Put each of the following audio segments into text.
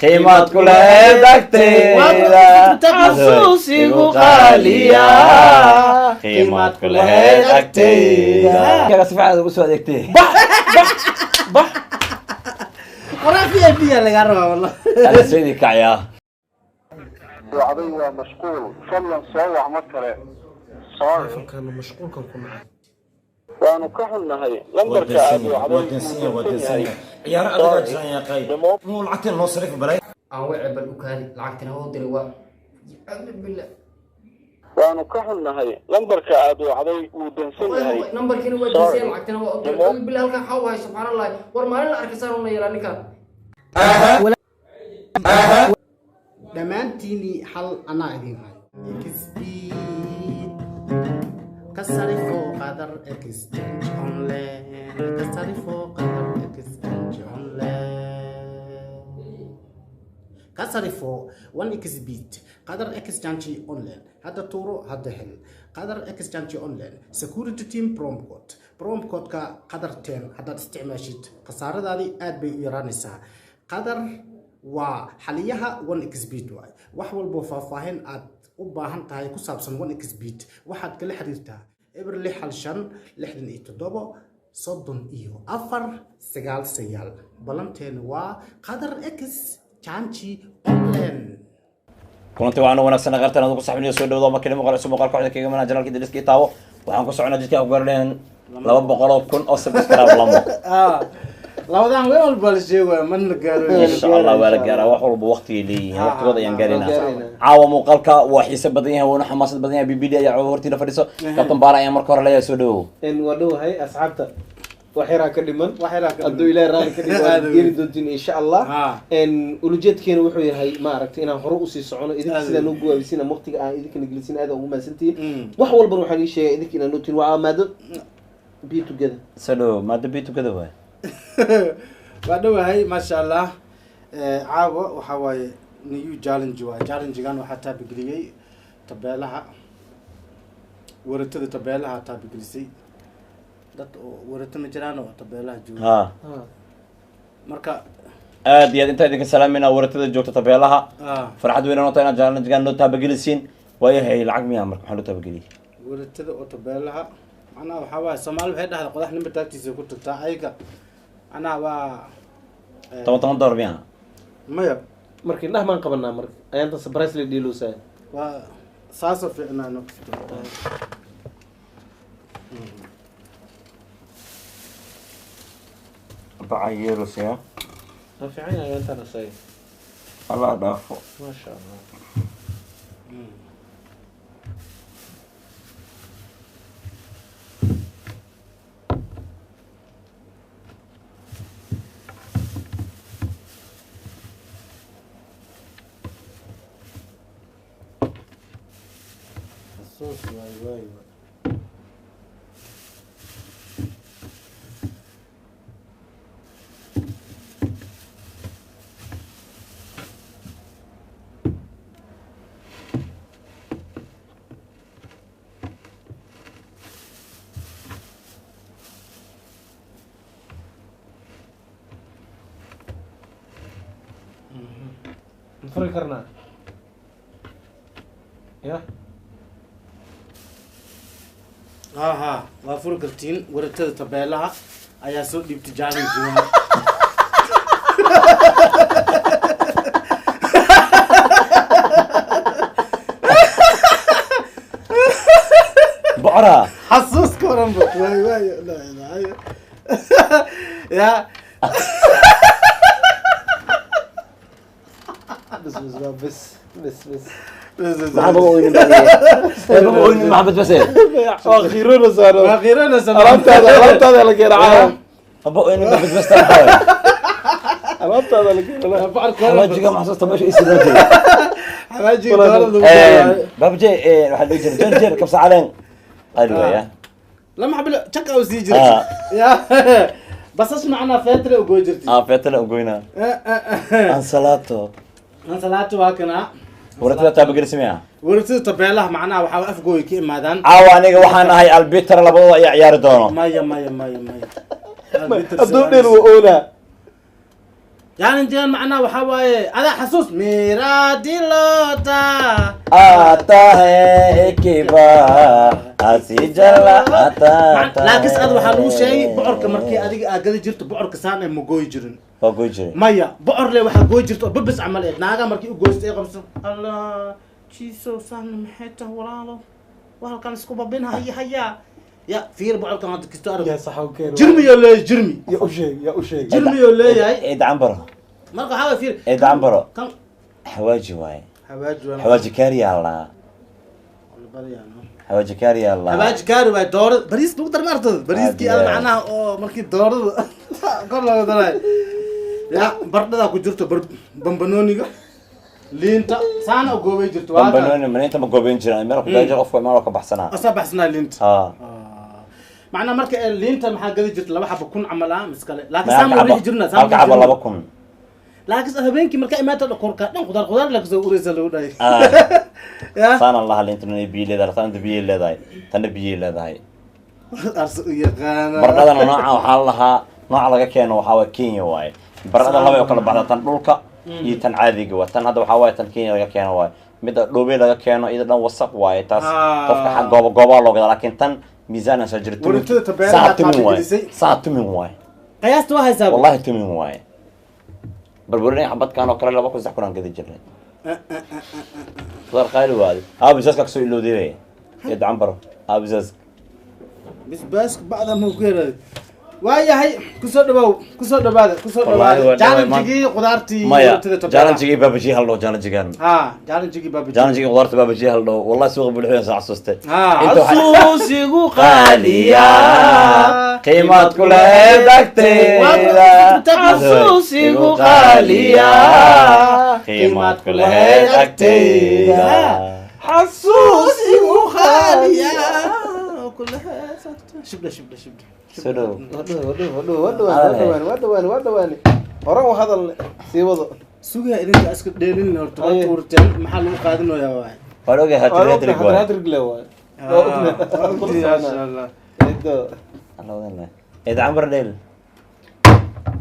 Qiimaad ku lahayd agteyda. Xasuusigu qaaliya. Qiimaad ku lahayd agteyda. Kaga si fiican ugu soo adeegtay. Bax. Waraa VIP lagaa rabaa wallah. Ala seydii kacyaa. Wacday waa mashquul, fadlan soo wac mar kale. Sorry. Telefonkaana mashquulkan ku nacay. Waanu ka xunnahay, lambarka aad wacday wuu dansan yahay. Ciyaaro adagaa jiraan yaaqay. Muu lacagteen noo sarif balay. Aan wici bal u kaadi, lacagtina u diray waa billah. Waanu ka xunnahay, lambarka aad wacday wuu dansan yahay. Nambarkiina waa diiseen, lacagtina waa u diray billah. Halkan xaw wahay, subxaan Allah, war maalin la arkay saan una yeelaa ninkan. Dhammaantiinii hal anaa idin hayo. XP ka sarifo Qadar Exchange Online, ka sarifo Qadar Exchange Online, ka sarifo 1xBet Qadar Exchange Online. Hadda tuuro, hadda hel. Qadar Exchange Online security team promo code, promo code-ka Qadar 10 haddaad isticmaashid, khasaaradaadii aad bay u yaraanaysaa. Qadar waa xaliyaha 1xBet waay. Wax walboo faahfaahin aad u baahan tahay ku saabsan 1xBet, waxaad kala xiriirtaa 0615 67 34 99. Ballanteenu waa Qadar Exchange Online. Kulanti waxaana wanaagsan qartan aad ku saxbiniyo soo dhawdo markii muuqaal cusub, muuqaal kooxda kaga mana janalka Idriska taawo. Waxaan ku soconaa jidka ku gaarleen 200,000 oo subscribe lamo. Labadan weel walba la sheegaya mana gaaro. Insha Allah waa la gaaraa, wax walba waqtigay leeyihiin, waqtigooda ayaan gaaraynaa. Gaaraynaa. Caawa muuqaalka waa xiise badan yahay, wuuna xamaasad badan yahay. BBD ayaa caawa hortiina fadhiso. Captain Baara ayaa marka hore leeyahay soo dhawow. Waa dhowahay asxaabta, wax yaraa ka dhiman. Wax yaraa ka dhiman. Hadduu Ilaahay raali ka dhigo, waad Aad geeri doontiin insha Allah. Ulujeedkeena wuxuu yahay, ma aragtay, inaan hore usii socono idinka Aad sidaan noo guwaabisiin ama waqtiga aan idinkana gelisin. Aad ugu mahadsantihiin. Wax walbana waxaan ii sheegay idinka inaan nootiin waa maado be together. Soo dhawow, maada be together waay. Waa dhowahay, maasha Allah. Caawa waxaa waaye new challenge waay. Challengegan waxaa taabageliyey tabeelaha, waratada tabeelaha taabagelisay. Dad oo warato ma jiraan oo tabeelaha jooga? Ha. Marka Aad iyo aad intaa idinka salaamayna waratada joogta tabeelaha. Farxad weyn noo tahay inaad challengegan noo taabagelisiin. Waayahay, lacag miyaa marka maxaa loo taabageliyey? Waratada oo tabeelaha macnaha waxaa waaye, Soomaali waxay dhahdaa qodax ninba taagtiisa ku tagtaa. Ayaga macnaha waa $10 $10 miyaa? Maya. Marka indhaha maan qabanaa, marka ayaanta surprise la dhiilowsaa. Waa saasoo fiicnaa no. Baca yeelosaya. Waa fiican yahay ayaantan asaga. Allah dhaafo. Maasha Allah. Xasuus waay waay waay. Ma furi karnaa ya? Ha ha, waa furi kartiin. Waratada tabeelaha ayaa soo dhiibtay challenge. Bocora. Xasuuska oran ba waay waay, laa ilaaha ya. Bas bas bas bas bas. Maxaa baba oynin baa baba oynin, maxaa bas bas? Waa khiirona saaro. Waa qiiranaysa. Alaabtaada, alaabtaada la keena caawa. Baba oynin bas bas tan maxaa waay? Alaabtaada la keena. Xawaajiga maxsuusta meesha ii sidoo jiray. Xawaajiga doolada lagu daawayo. Baabje waxaa dhihi jiray janjeer kabsa caleen qaali waaya. Lama xabilo chak au sii jirtay ya, basas macnaa feetre u goy jirtay. Ah, feetala ugoynaa ansalaato. Ansalaato waa kana. Waratada taabagelisa miya? Waratada tabeelaha macnaha waxaa afgooy ka imaadaan. Caawa aniga waxaan ahay albiter, labadooda ayaa ciyaari doono. Maya maya maya maya. Hadduu dheer waa oolaa. Challengegan macnaha waxaa waaye adaa xasuus miradilota आता है एक बार हंसी जला आता. Laakiinse ad waxaa lagu sheegay bocorka markii adiga aa gadi jirto, bocorka saan ay ma gooyi jirin. Waa goy jiray. Maya, bocor le waxaa gooyi jirta oo babis camal eed naaga markii u gooysta ay qabso, allah jiisow, saan maxay tahay walaalo, waa halkan isku babin haya haya ya fiir bocorkan hadda kisto arag. Yaa sax u keen. Jirmiyoo leeyahay, jirmi. Yaa u sheeg, yaa u sheeg. Jirmiyoo leeyahay. Eed cambaro. Marka waxaa waay fiir. Eed cambaro. Kan xawaaji waaye. Xawaaji waa. Xawaaji kaariyaa lahaa, xawaaji kaariyaa lahaa. Xawaaji kaari waay, doorada bariis lagu dar maartad, bariiskii ada macnaha oo markii doorada kor looga daray ya bardhadaa ku jirto bar bambanooniga, liinta saana u goobay jirto waa kan. Bambanooni maninta ma goobeyn jiran, meel ku daajo qofka meel ka baxsanaa. Asaa baxsanaa liinta. Ha. Macnaha marka ee liinta maxaa gadi jirta laba xabo 1000 camal ah miskale, laakiin saan ma riixi jirna saan. Halka xabo 2000. Laakiin habeenkii marka imaata korka dhan khudaar khudaar la kasoo ureysa lagu dhahay ya. Saanan lahaa liinta inay biyo leedahay, tanna biyo leedahay, tanna biyo leedahay. Arse u yaqaana. Baradhadana nooca waxaa la lahaa, nooca laga keeno waxaa waye Kenya waaye. Baradhada laba ay u kala baxdaa, tan dhulka iyo tan caadiga waa. Tan hadda waxaa waaye tan Kenya laga keeno waaye, midda dhoobey laga keeno iyada dhan wasaq waaye taas. Qofka xag gooba goobaa loo gadaa, laakiin tan miisaan soo jira tumin. Warintada tabeelaha saa tumin waaye. qaabilisay. Saa tumin waaye. Qiyaasta waa haysaa. Wallahi tumin waaye. Barbarooni xabadkan oo kale 2000, 3000 aan gadi jirnay. Khudaar qaali waaye. Aa, bisaaska kasoo ilowday ee dacambaro, aa bisaaska. Bisbaaska bacda ma ku yaraaday? Waayahay, kusoo dhawaaw, kusoo dhawaada, kusoo Wallahi dhawaada. waa dhawaay. Challenge-gii khudaartii maya warintada tabeelaha. Challenge-gii baabajiye hal dhow challenge-gan. Ha, challenge-gii baabaji. Challenge-gii khudaarta baabajiye hal dhow. Wallahi suuqa bulxuyan soo xasuustay. Ha. Inta Xasuusigu qaaliya qiimaad ku lehed agteeda. Xasuusigu qaaliya qiimaad ku lehed agteeda. Xasuusigu qaaliya. Shibdha, shibdha, shibdha. Soo dhow. Wadhow, wadhow, wadhow, waa dhawaan, waa dhawaan, waa dhawaan. Horan u hadal, sii wado. Sugaya idinka iska dheelin horta waa Aye. tuurteen, maxaa lagu qaadinayaa waay? Waan ogahay, hatrik hatrik waay. Hatrik le waay. Waa ognahay. Masha Allah. Eedo. Alla wadan eed cambar dheel,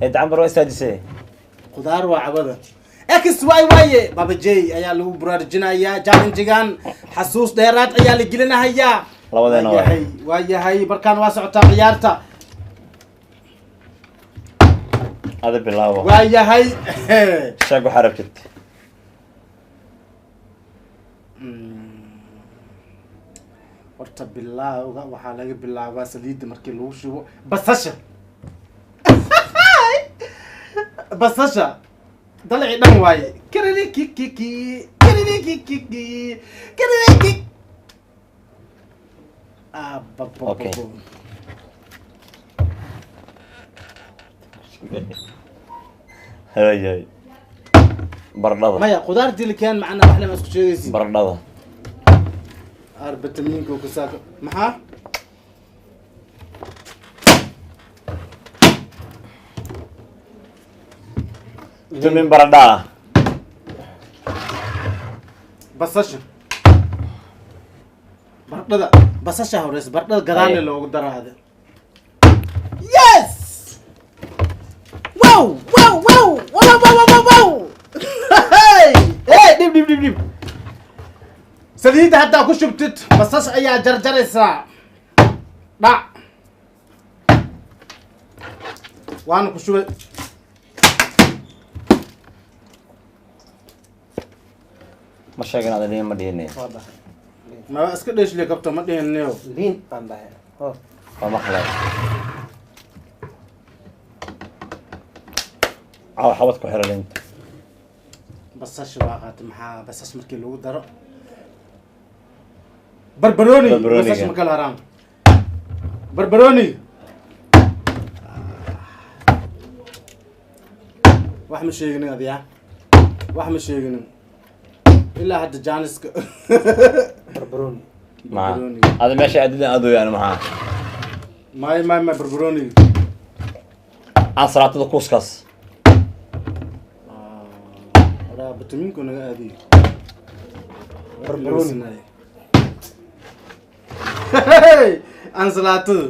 eed cambar waa istaajisay. Khudaar waa cabada x y waaye. Baba J ayaa lagu buraarujinayaa challenge-gan, xasuus dheeraad ayaa la gelinahayaa. Labadeena waay. Waayahay, waayahay, markaan waa socotaa ciyaarta. Ada bilaabo. Waayahay. Sheeg waxaa rabtid. Horta bilaawga waxaa laga bilaabaa saliidda markii lagu shubo basasha, basasha dalci dhan waaye, kiriri kikiki kiriri kikiki kiriri kik. Okay. Hay hay, baradhada. Maya, khudaartii la keen macnaa wax lama isku sheegaysid. Baradhada. Arbitamiinka ku saaka maxaa? Tumin baradhaa. Basasha, baradhada, basasha horeysa, baradhada gadaalne Aye. Loogu daraade. Yes, wow wow wow wow wow wow wow wow, hey hey, dhib dhib dhib dhib. Saliidda haddaa ku shubtid basasha ayaa jarjaraysaa, dhac waana ku shubay. Ma sheegin ada liin ma dhihinay. Waa dhahay, ma iska dheeshliya kabto, ma dhihin. Liin aan dhahay. Oh. Waa maqlay. Caawa xabad ku xira liinta. Basasha waa qaatay, maxaa basasha markii lagu daro barbarooni. Barbarooniga. Basasha ma kala haraan barbarooni. Wax ma sheeginin adiya, wax ma sheeginin ilaa hadda jaaniska. Barbarooni. Maxaa? Barbarooniga. Ada meesha aadidan aadooyaan maxaa? May may may, barbarooniga. Ansalaatada kuuskaas. Waraa bitamiinku naga aadiyo. Barbarooni. Ansalaatada,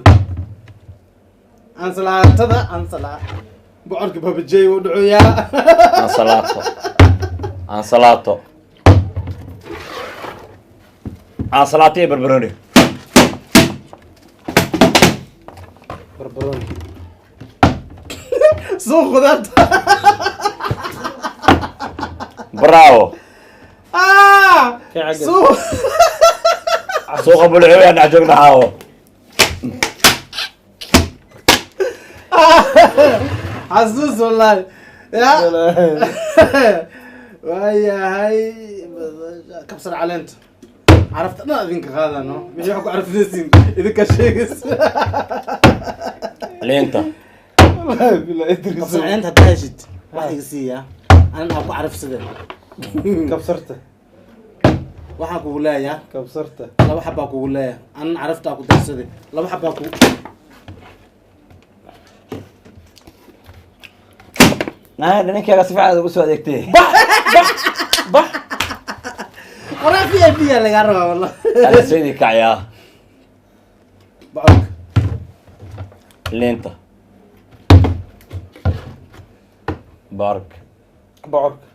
ansalaatada, ansalaa. Bocorka babajey wuu dhacoyaa. Ansalaato, ansalaato, ansalaato iyo barbarooni. Barbarooni. Suuq khudaarta. Bravo. Ah! Kee cagga? Suuq. Suuqa bulxooy aan dhex joogna caawo. Xasuus wallahi. Ya. Waayahay, kabsar caleenta. Carafta dhan idinka qaadano. Wixii wax ku carfinaysiin idinka sheegaysa. Liinta. Wallahi billahi Idris. Kabsar caleenta haddaa heshid wax iga siiya. Anan aan ku carafsade. Kabsarta. Waxaan kugu leeyahay Kabsarta. laba xabaa kugu leeyahay. Anan carafta aan ku darsade. Laba xabaa ku Naa ninkaaga si fiican ugu soo adeegtay. Bax. Waraa VIP yaa lagaa rabaa wallahi. Ala saydi kacyaa. Bocorka. Liinta. Bocorka. Bocorka.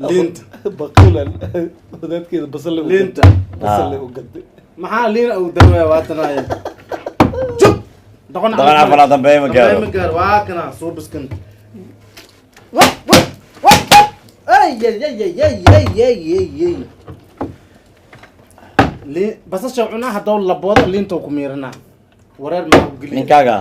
Liinta. Baqilan wadaadkeeda basal le u Liinta. gaday. Basal le u gaday. Maxaa liin uu darwaya waatanaya. Jub. Doqon. Doqon cafan aan dambeeyo ma gaaro. Dambeeyo ma gaaro. Waa kana soo biskan. Wa wa wa. Ay ay ay ay ay ay ay ay ay. Liin basasha cunaa hadduu laboodo liinta ku miiranaa. Wareer ma ku geliya. Ninkaaga.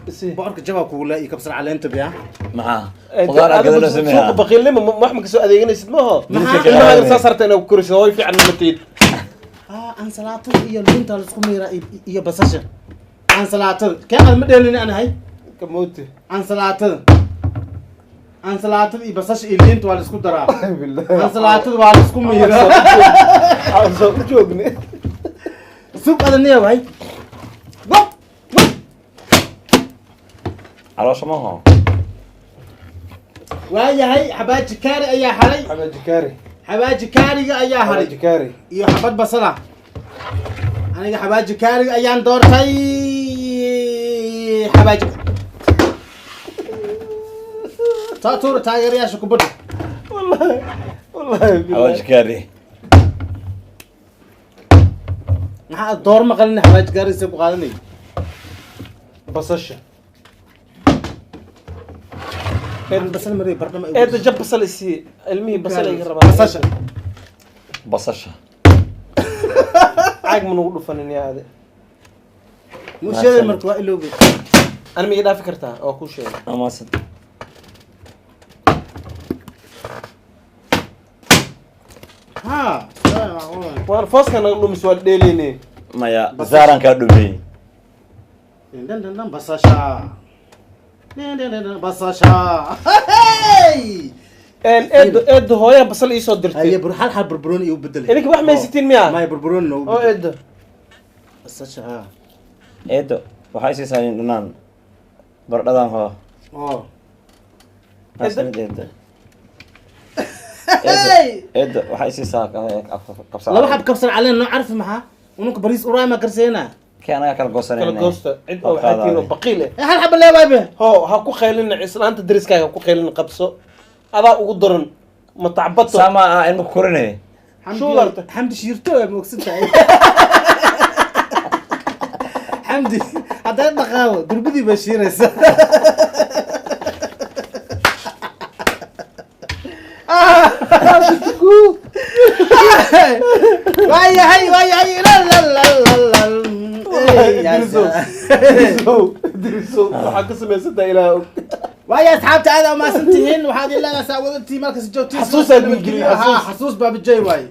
Isi. Bocorka jabaa kugu leeyahay kabsar caleenta biya. Maxaa? Khudaar aad gadana Suuqa sameeyaa. baqiilnimo wax ma kasoo adeeganaysid maaho. Maxaa? Ilmahaaga saa sarta inaad ku korisid, hooy fiican ma tihid. Ah, ansalaatada iyo liinta la isku miiraa iyo basasha. Ansalaatada. Kee aad ma dheelin anahay? Kamooti. Ansalaatada. Ansalaatada iyo basasha iyo liinta waa la isku daraa. Billahi. Ansalaatada waa la isku miiraa. Aan soo u joogne. Suuq adaniya waay. Wop, wop. Caloosha maaha. Waayahay, xabaaji kaari ayaa haray. Xabaaji kaari. Xabaaji kaariga ayaa haray. Xabaaji kaari. Iyo xabad basala. Aniga xabaaji kaariga ayaan doortay. Xabaaji. Taatuura taageerayaasha kubadda. Wallahi. Wallahi billahi. Xawaaji kaari. Maxaa door maqalin xabaaji kaari see ku qaadanay? Basasha. Aan basal maray bardhama. Eedda jab basal isii. Ilmihii basal ay rabaan. Basasha. Basasha. Caag ma nagu dhufanin yaa ade. Musheeda marka waa iloobay. Ana ma ii dhaafi kartaa? Waa kuu sheegay. Amaasad. Ha. Waan fooska naga dhumis waa dheeleyne. Maya, zaaraan kaa dhumiyey. Dan dan dan basasha. Dan dan dan basasha. Hey! Eedda eedda hooyaa basal ii soo Haye dirtay. bur hal hal barbarooni igu bedelay. Idinka wax ma haysatiin miyaa? Maya barbarooni noogu Oo bedelay. eedda. Basasha. Ha. Eedo, waxay siisaa nin dhanaan. Baradhadan hoo. Oo. Maasanid eedo. Hey! Eedo, waxay siisaa kabsar. Laba xab kabsar caleen noo carfi maxaa? Ununka bariis uraay ma karseena. Kee anaga kala goosanayna. Kala goosta. Cid oo waxaa tihiin oo baqiil eh. Hal xab leewaay be. Hoo ha ku qaylina islaanta deriskaaga, ha ku qaylina, qabso. Adaa ugu daran ma tacbato. Sama ah ilma ku korinay. Shuudarta. Xamdi shiirto waa moogsan tahay. Xamdi hadday dhaqaabo durbadii baa shiiraysa. Waayahay waayahay la la la la la. Idrisow, Idrisow, Idrisow, waxaa ka samaysantaa ilaah og. Waaya asxaabta aad umahadsan tihiin, waxaad ilaagaa saawadatii markas joogtiin. Xasuusaad gelin, Haa, xasuus. Xasuus baabajey waaye.